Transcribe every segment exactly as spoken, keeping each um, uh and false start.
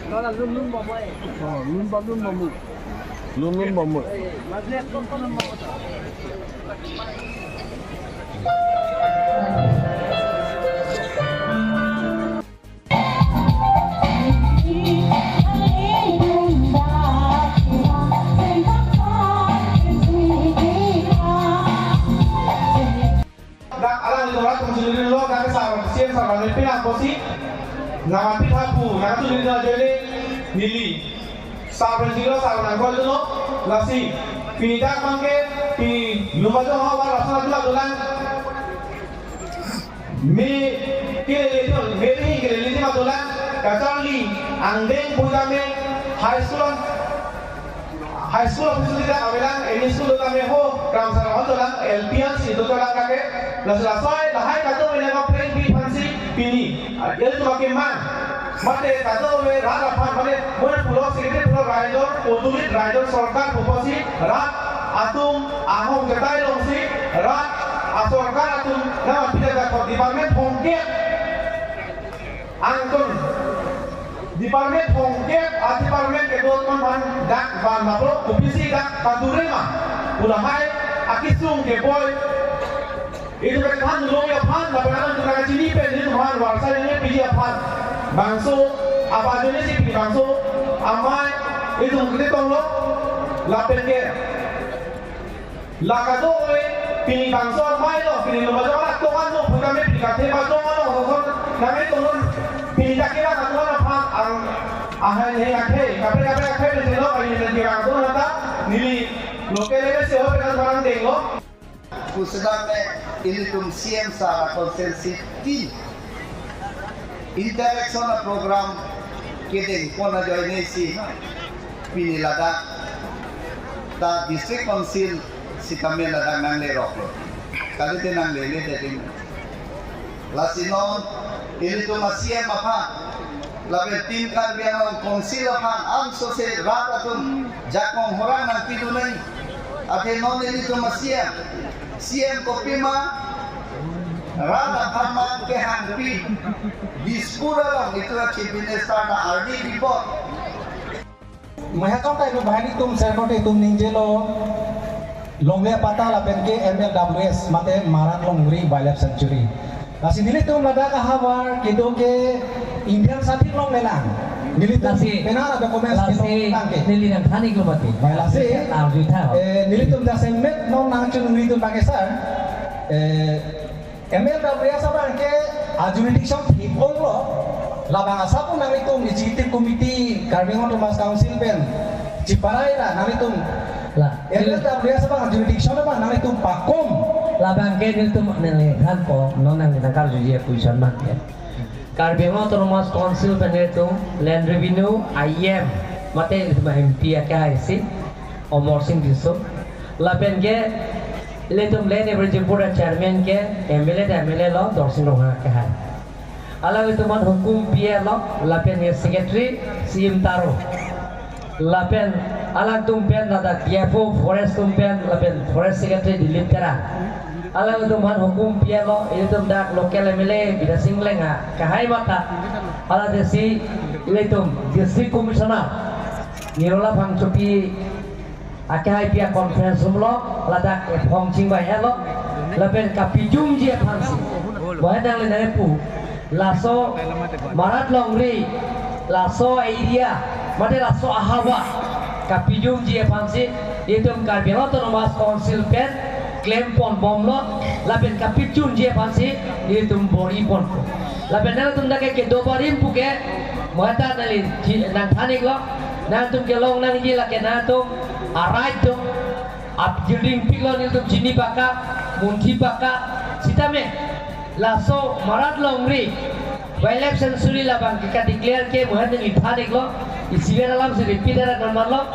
Lala lun lun bom ai. Oh, lun bom lun bom. Lun lun bom. Magnet kok kok bom. Dak alang itu rat konsilirin lo, dak sa C M sar bang pina kosi, nama pitha pu, nama tu nina jole neli. Sa bang silo, sa bang kol tu lo, lasi. Pini dak bangke, pini lumba jo hawa, rasa tu la dolang. Me kelele tu, me ri kelele tu ma dolang. Kacharli, angdeng puja me, high school, high school office tu dak avelang, M E school tu kami ho, Ram Sar ho dolang, L P L C tu dolang kake. Lasi lasoi, lahai kado me nama prank pi aphansi, pini. Akel tu makin man. Mate kado me rat aphan, mate, mone pulo secretary pulo raijor, potulit raijor sorkar puposi, rat atum ahong ketai longsi, rat asorkar atum, nama pida dakot department hongke. Angton. Department hongke, a department kedo teman dak ban maplo, kopisi dak kadure ma. Pu lahai, akisung keboi. Itum ke than long ya phan, lapen alam tu kachini pen, itum han warsa yang ya piji aphan. Bangso, apa ajo ni si piji bangso, amei, itum ke tong lo, lapen ke. La kado oi, pini bangso amei lo, pini lo bangso anak tongan lo, bukan me pini kathe bangso lo, lo, lo, nang itum lo, pini kaki la kado aphan, ang, ahai ne akhe, kape kape akhe pini lo, pini lo, pini lo, nata, neli, local area se ho, pini lo, barang deng lo. Pu sedang me ilitum C M sar constituency team interaction program kedeng pon ajoine si pini ladak ta district council sitame ladak nangle rok lo. Kalite nanglele te ding. Lasi non ilitum a C M aphan lapen team Karbi Anglong Council aphan amso se rat atum jakong horang nangpidun nai. Athe non ilitum a C M, C M kopima rat aphan ma kehangpi. Dispur along itum a Chief Minister na ardi bipot. Mahakam ta ilu bahani tum serkot itum ningjelo longle pata lapen ke M L W S mate Marat Longri Wildlife Sanctuary. Lasi nelitum ladak ahavar kedo ke Indian sathi long melang. Nelitum lasi, pena la documents lasi kedo tangke. Neli nangthan-iklo mati. Lasi, arju tha. Eh, nelitum jasemet non nangchun nelitum bangke sar. Eh, M L W S abang ke a jurisdiction thip ong lo. Labang asap nanglitum executive committee Karbi Anglong Autonomous Council pen chiparai ra nanglitum. La, M L W S abang jurisdiction abang nanglitum pakom. Labang ke nelitum neli thanpo non nang nangkarjuji a question abang ke. Karbi Anglong Autonomous Council pen nelitum Land Revenue I M mate nelitum M P akehai si Amarsing Tisso. Lapen ke ilitum Land Averaging Board a chairman ke M L A ta M L A lo, Dorsing Ronghang akehai. Alanglitum aphan hukum P A lo, lapen ke secretary C M Taro. Lapen alangtum pen ladak D F O forest atum pen, lapen forest secretary Dilip Terang. Alanglitum aphan hukum P A lo, ilitum dak local M L A Bidya Sing Engleng akehai mata. Alangli si ilitum district commissioner Nirola Phangchopi akehai pi a conference room lo, ladak ephong chingvai-et lo, lapen kapejumji aphansi. Bahai nangli nangpu. Laso Marat Longri, laso area, mate laso ahavar kapejumji aphansi, itum Karbi Anglong Autonomous Council pen klempon-bomlo, lapen kapejumji aphansi, itum bor-iponpo. Lapen nangtum dak ke kedo barim puke, mata neli ji nangthan-iklo, nangtum kelong nangji lake nangtum arai tum ap jilding piklo nelitum chini baka, munthi baka, sitame, laso Marat Longri Wildlife Sanctuary labang ke ka-declare ke muhan neli than-iklo, isiver alam si repeat ara nonmanlo,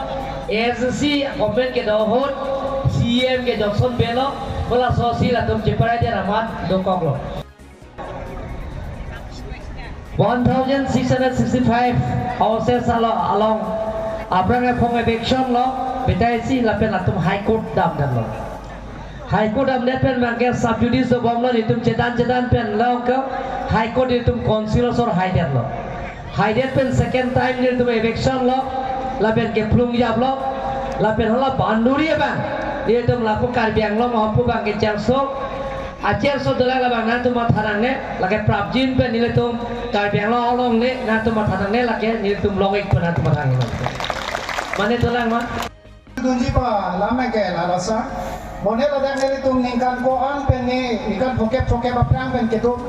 A S D C comment kedo ahut, C M ke Johnson Bey lo, pu laso si latum chiparai det amat dokoklo. One thousand six hundred sixty-five houses alo-, along aphrang ephong eviction lo, betai si lapen latum High Court damdamlo. High Court damdet pen abangke sub judice dobomlo, itum chedan chedan pen lo ke High Court nelitum council asor haidet lo. Haidet pen second time nelitum eviction lo. Lapen kephlung jap lo. Lapen hala boundary abang nelitum lapu Karbi Anglong apu abang ke chengso. Achengso dolang labang nangtum matha nangne, lake prapjin pen nelitum Karbi Anglong along le nangtum matha nangne, lake nelitum long-ik pen nangtum matha nangne. Mane dolang ma? Dunji pa lam ke la lasa. Mane ladak nelitum ningkan ko-an pen ne, ningkan phokep phokep aphrang pen kedo.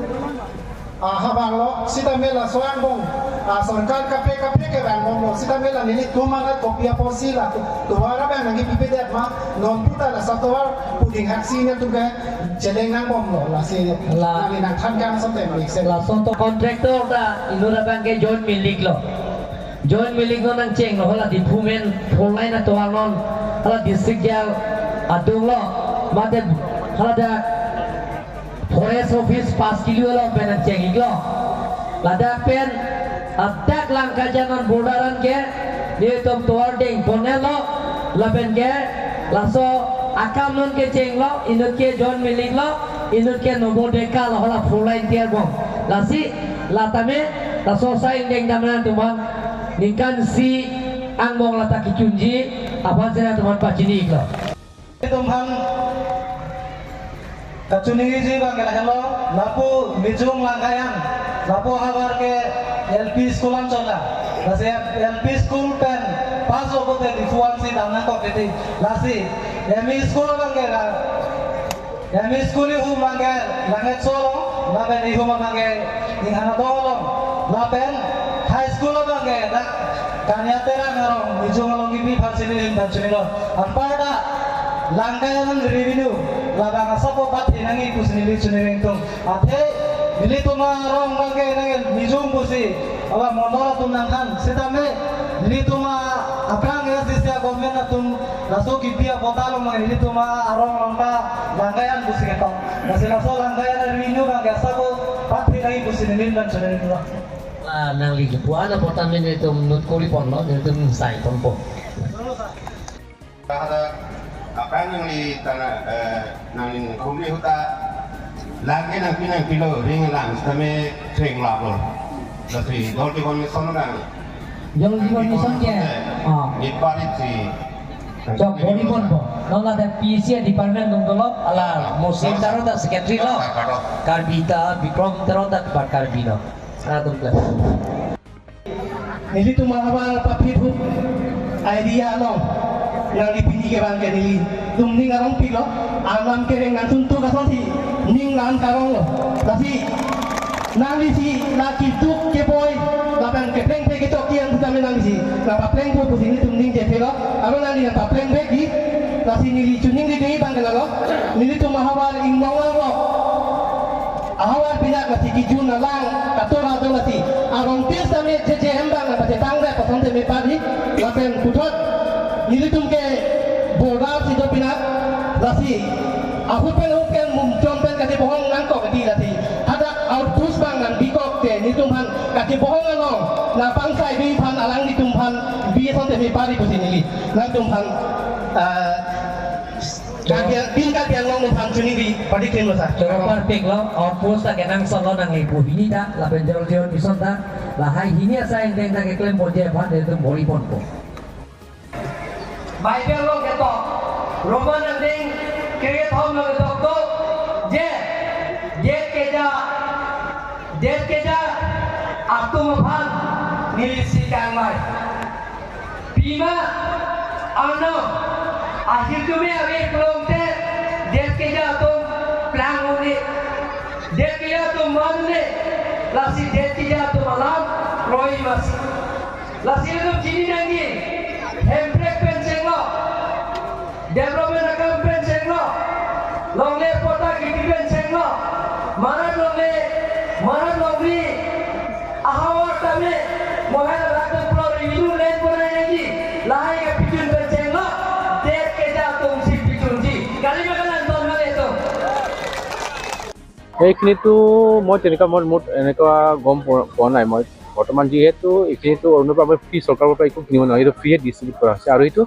Ah, habang lo, sitame laso angbong, ah, sorkar kaprek kaprek ke angbong lo, sitame la nelitum anat kopi apotsi la, tovar abang nangkepipedet ma, non puta laso tovar puding haksi nelitum ke cheleng nangbom lo, lasi, La- nangli nangthan kang sampe mik se. Laso to contractor ta inut abang ke John Milik lo. John Milik lo nangcheng lo, hala Diphu men four lane atovar non, hala district jail adung lo, mate hala dak Forest Office pas kilo along pen nangcheng-ik lo. Ladak pen, ladak Langkajan non border an ke, nelitum tovar dengpon lo, lapen ke, laso akam non kecheng lo, inut ke John Milik lo, inut ke Nobo Deka lo, hala four lane tiar bom. Lasi, la tame, laso sai dengdam nangtum aphan, ningkan isi angbong la ta kechunji, aphan si nangtum aphan pachini-ik lo. Nelitum aphan kachiniji abang ke lahelo, lapu Mijung Langkaian, lapu ahavar ke L P school an chotla. Lasi L P school pen pass obote Diphu an si dam nangkok titi. Lasi M E school abang ke ra, M E school ihum abang ke Langkaian solo, lapen ihum abang ke Inghan adong along, lapen high school abang ke dak Kania Terang arong Mijung along kipi aphan si neli ningkan chinilo. Anparta Langkaian revenue labang asap pathi nangji pusi neli chini ningtung. Athe nelitum arong abang ke nang Mijung pusi aba mondol atum nangthan, sitame nelitum aphrang ya sisi government atum laso kipi apota along nelitum arong along ta Langkaian pusi ketok. Lasi laso Langkaian revenue abang ke asap pathi nangji pusi neli ningkan chinilo. Ah, nangli kepu-an apot tame nelitum note kori ponlo, nelitum sai ponpo. Ada apa nangli tana, eh, nangli kumi huta, lake nangpi nangpilo, ring lang, tame threng lap lo. Tapi Jal Jeevan Mission nang. Jal Jeevan Mission ke? Ah. Ni parit si. Chok bori ponpo. Non ada P C department dong dolo, hala Muslim ta ro ta secretary lo. Karbi ta Bikram ta ro ta Karbi lo. Satu kelas. Nelitum ahavar paphit hup area along nangli pini ke abang ke nelitum ning arong pik lo, arnam kereng nangtum tu kasonsi ning lan karong lo. Lasi nangli si la kiduk keboi lapen kepleng pe kechok kian sitame nangli si nangpaplengpo pusi nelitum ning jephe lo. Aro nangli nangpapleng bek di, lasi neli choningri abang ke lalo, nelitum ahavar inglong arlo. Ahavar pinak lasi kijun alang kator ajo lasi. Arong tis tame je je hem abang nangpachetang re pasang tame pari. Lapen puthot nelitum ke border si do pinak lasi. Ahut pen ahut pen mumchom pen kachebohong nangkok di lasi. Hadak outpost abang nangbikok te nelitum aphan kachebohong along nangpangsai bi aphan alanglitum aphan bi asonte bi pari pusi neli nangtum aphan, ah, Karbi, pin Karbi Anglong aphan choningri padi krim lo sa. Choro parpik lo, outpost ta kenangsot lo nangli pu hini ta, lapen Jal Jeevan Mission ta, lahai hini asai angdeng ta keklem ponji aphan nelitum bori ponpo. Bible along ketok, Roman angdeng kethom along ketok do, je, je keja, je keja atum aphan neli si kangmai. Pima ano ahirjume ave pulongte, det keja atum plang un-e, det keja atum man un-e, lasi det keja atum alam roi masi. Lasi atum chini nangji, Hemprek pen chenglo, development akam pen chenglo, longle pota kipi pen chenglo, marat longle, marat longri, ahavar tame, mohel ratung pro revenue land bonai nangji, lahai ke pichun pen chenglo, det keja atum si pichunji. Kali makan anton male to. এইখিনিতো মই তেনেকুৱা, মই মোৰ এনেকুৱা গম পোৱা, পোৱা নাই। মই বৰ্তমান যিহেতু এইখিনিতো অৰুণোদয় আমি ফ্ৰী চৰকাৰৰ পৰা একো কিনিব নোৱাৰোঁ, এইটো ফ্ৰীয়ে ডিষ্ট্ৰিবিউট কৰা হৈছে। আৰু এইটো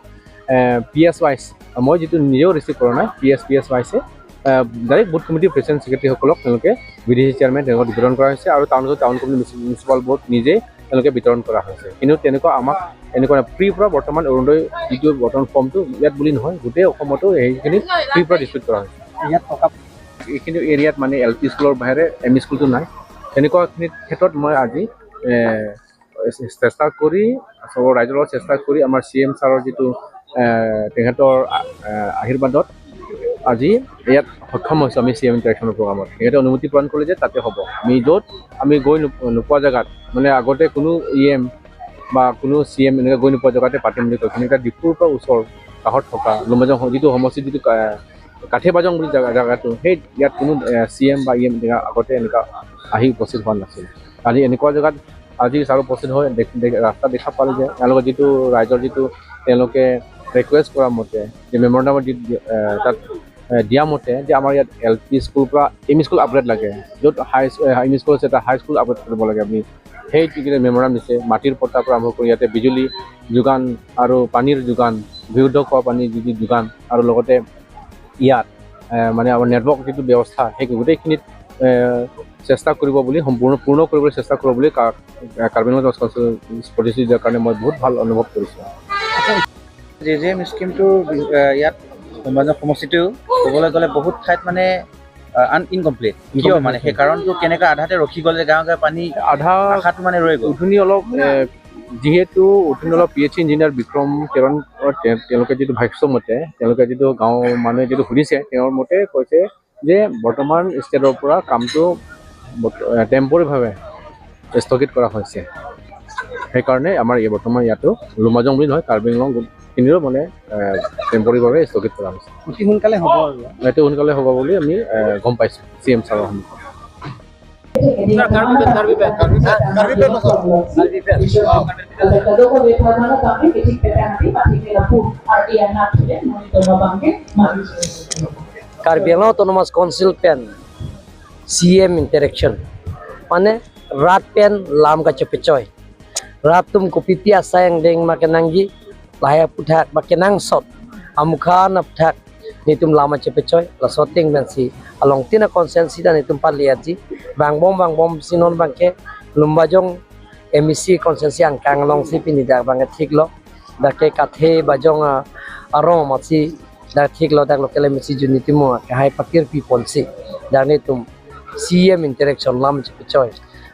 পি এছ ৱাইছ, মই যিটো নিজেও ৰিচিভ কৰা নাই, পি এছ, পি এছ ৱাইছে ডাইৰেক্ট বুথ কমিটি প্ৰেচিডেণ্ট ছেক্ৰেটাৰীসকলক তেওঁলোকে বি ডি চি চেয়াৰমেন তেওঁলোকক বিতৰণ কৰা হৈছে আৰু town town committee municipal board নিজে তেওঁলোকে বিতৰণ কৰা হৈছে। কিন্তু তেনেকুৱা আমাক এনেকুৱা নাই। ফ্ৰী পৰা বৰ্তমান অৰুণোদয় যিটো বৰ্তমান ফৰ্মটো ইয়াত বুলি নহয়, গোটেই অসমতো সেইখিনি ফ্ৰী পৰা ডিষ্ট্ৰিবিউট কৰা হৈছে। ইয়াত থকা এইখিনি এৰিয়াত মানে এল পি স্কুলৰ বাহিৰে এম ই স্কুলটো নাই। তেনেকুৱাখিনি ক্ষেত্ৰত মই আজি এ, চেষ্টা কৰি, সবৰ ৰাইজৰ লগত চেষ্টা কৰি আমাৰ চি এম ছাৰৰ যিটো এ, তেখেতৰ আ- এ, আশীৰ্বাদত আজি ইয়াত সক্ষম হৈছোঁ আমি চি এম ইণ্টাৰেকশ্যনৰ প্ৰগ্ৰামত। তেখেতে অনুমতি প্ৰদান কৰিলে যে তাতে হ'ব। আমি য'ত আমি গৈ নোপ- নোপোৱা জেগাত, মানে আগতে কোনো ই এম বা কোনো চি এম এনেকৈ গৈ নোপোৱা জেগাতে পাতিম বুলি কৈছে। কিন্তু এতিয়া ডিফুৰ পৰা ওচৰ কাষত থকা লুম্বাজং স- যিটো সমষ্টিত যিটো কা- কাঠেবাজং বুলি জেগা জেগাটো, সেই ইয়াত কোনো চি এম বা ই এম এনেকুৱা আগতে এনেকুৱা আহি উপস্থিত হোৱা নাছিল। আজি এনেকুৱা জেগাত আজি ছাৰ উপস্থিত হৈ দেখ- দেখ- ৰাস্তা দেখা পালে যে তেওঁলোকৰ যিটো ৰাইজৰ যিটো তেওঁলোকে ৰিকুৱেষ্ট কৰা মতে যে মেমৰেণ্ডামত যি এ, তাত এ, দিয়া মতে যে আমাৰ ইয়াত এল পি স্কুল পৰা এম ই স্কুল আপগ্ৰেড লাগে, য'ত হাই এম ই স্কুল আছে তাত হাই স্কুল আপগ্ৰেড কৰিব লাগে। আমি সেই গতিকে মেমৰেণ্ডাম দিছে, মাটিৰ পট্টাৰ পৰা আৰম্ভ কৰি ইয়াতে বিজুলী যোগান আৰু পানীৰ যোগান, বিশুদ্ধ খোৱা পানীৰ যিটো যোগান আৰু লগতে ইয়াত এ, মানে আমাৰ নেটৱৰ্ক যিটো ব্যৱস্থা সেই গোটেইখিনিত এ, চেষ্টা কৰিব বুলি, সম্পূৰ্ণ পূৰ্ণ কৰিবলৈ চেষ্টা কৰিব বুলি কা- কাৰ্বি আংলং জনসাধাৰণে প্ৰতিশ্ৰুতি দিয়াৰ কাৰণে মই বহুত ভাল অনুভৱ কৰিছোঁ। জে জে এম স্কিমটো এ, ইয়াত লুম্বাজং সমষ্টিটো ক'বলৈ গ'লে বহুত ঠাইত মানে আন ইনকমপ্লিট। কিয় মানে সেই ইনকমপ্লিট। সেই কাৰণটো কেনেকৈ আধাতে ৰখি গ'লে গাঁৱে গাঁৱে পানী আধা আশাটো মানে ৰৈ গ'ল। উঠনি অলপ এ, যিহেতু উঠনি অলপ P H E engineer Bikram তেৰণ, অ, তে- তেওঁলোকে যিটো ভাষ্য মতে, তেওঁলোকে যিটো গাঁৱৰ মানুহে যিটো সুধিছে, তেওঁৰ মতে কৈছে যে বৰ্তমান ষ্টেটৰ পৰা কামটো বৰ্ত- এ, টেম্পৰেৰীভাৱে স্থগিত কৰা হৈছে। সেইকাৰণে আমাৰ এই বৰ্তমান ইয়াতো লুম্বাজং বুলি নহয়, কাৰ্বি আংলং গোটেইখিনিৰো মানে এ, টেম্পৰেৰীভাৱে স্থগিত কৰা হৈছে। অতি সোনকালে হ'ব আৰু। অতি সোনকালে হ'ব বুলি আমি এ, গম পাইছোঁ চি এম ছাৰৰ সন্মুখত। Sir, Karbi Penh, Karbi Penh. Karbi Penh, Karbi Penh. Karbi Anglong Autonomous Council pen C M interaction, mane rat pen lam kachepechoi, rat atum kopipi asai angdeng ma kenangji, lahai aphuthak ba kenangsot amukha aphuthak netum lam kachepechoi, laso ateng pensi along tina constituency ta netum pali aji, vangbom vangbomsi non abangke Lumbajong M A C constituency angkang alongsi pini dak abangke thiklo, dak ke Kathebajong a- arong amatsi dak thiklo, dak local M A C Junitim Ronghang ke hai pakirpi ponsi dak netum C M interaction lam chepechoi.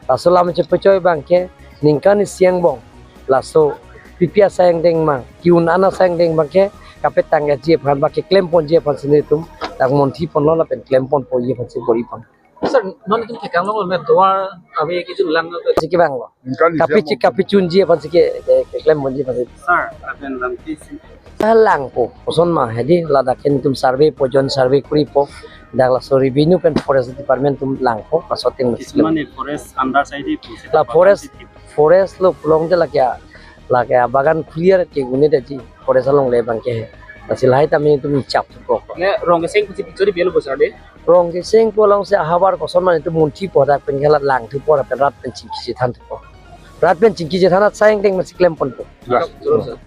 Laso lam chepechoi abangke ningkan isi angbong laso pipi asai angdeng ma, ki-un an asai angdeng abangke kapetang ji aphan ba keklem ponji aphansi netum dak monthi ponlo lapen klem ponpo ji aphansi bor-i pon. Sir, non itum thekang lo me duar abe kejun lang lo. Si kevanglo. Ningkan isi kapichi angbong. Kapichunji aphansi ke, ke, keklem ponji aphansi. Sir, aben lam tisi. Langpo, koson ma hedi, ladak ke netum survey po, jon survey koripo, dak laso revenue pen forest department atum langpo, laso ateng. Kisman e forest under side po. La forest, forest lo pulongte lake, lake bagan clear ke unit aji, forest along le abangke. Lasi lahai tame netum chap po. Ne rong keseng pusi picture biar lo besar de. Rong keseng pu alongsi ahavar koson ma netum monthi po, dak pen ke la langthu po, pen rat pen chingki chethan po. Rat pen chingki chethan asai angdeng masi klem ponpo. Yes. Sir.